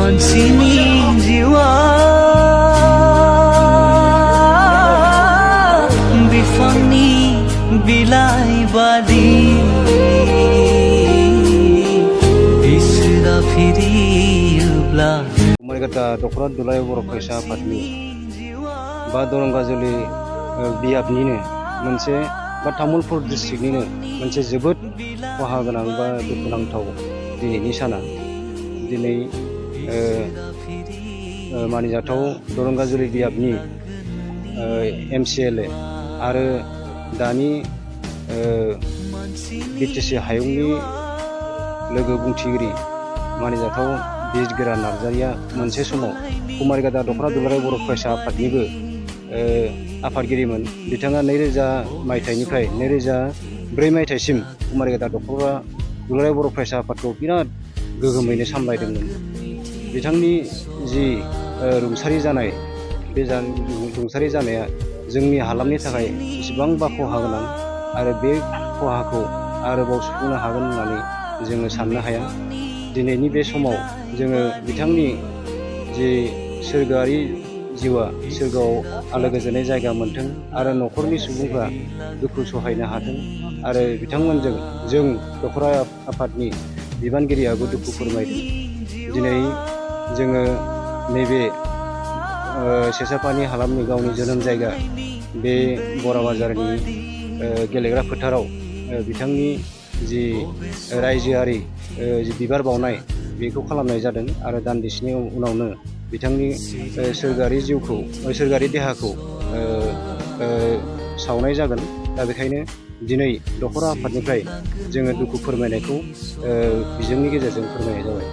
मानसिनि जिउआ बिफांनि बिलाइ बादि इसोरा फिरियोब्ला कुमारिघाटा दख'रा दुलाराय बर' फरायसा आफादनि बा दरंगाजुलि बियाबनिनो मोनसे बा तामुलपुर डिस्ट्रिक्टनिनो मोनसे जोबोद खहा गोनां बा दुखुनांथाव दिनैनि साना दिनै मानिजाथाव दरंगाजुलि बियाबनि MCLA आरो दानि BTC हायुंनि लोगो बुंथिगिरि मानिजाथाव बिरगोरा नार्जारिया मोनसे समाव कुमारिघाटा दख'रा दुलाराय बर' फरायसा आफादनिबो आफादगिरिमोन। बिथाङा 2000 मायथाइनिफ्राय 2004 मायथाइसिम कुमारिघाटा दख'रा दुलाराय बर' फरायसा आफादखौ बिराद गोगोमैनो सामलायदोंमोन। बिथांनि जि रुंसारि जानाय बे रुंसारि जानाया जोंनि हालामनि थाखाय बेसेबांबा खहा गोनां आरो बे खहाखौ आरोबाव सुफुंनो हागोन होननानै जोङो साननो हाया। दिनैनि बे समाव जोङो बिथांनि जि सोरगोआरि जिउआ सोरगोआव आलो गोजोनै जायगा मोनथों आरो न'खरनि सुबुंफ्रा दुखु सहायनो हाथों आरो बिथांमोनजों जों दख'रा आफादनि बिबानगिरियाबो दुखु फोरमायदों। दिनै जोङो नैबे सेसापानि हालामनि गावनि जोनोम जायगा बे बराबाजारनि गेलेग्रा फोथाराव बिथांनि जि रायजोआरि जि बिबार बावनाय बेखौ खालामनाय जादों आरो दान्दिसेनि उनावनो बिथांनि सोरगोआरि देहाखौ सावनाय जागोन। दा बेखायनो दिनै दख'रा आफादनिफ्राय जोङो दुखु फोरमायनायखौ बिजोंनि गेजेरजों फोरमायनाय जाबाय।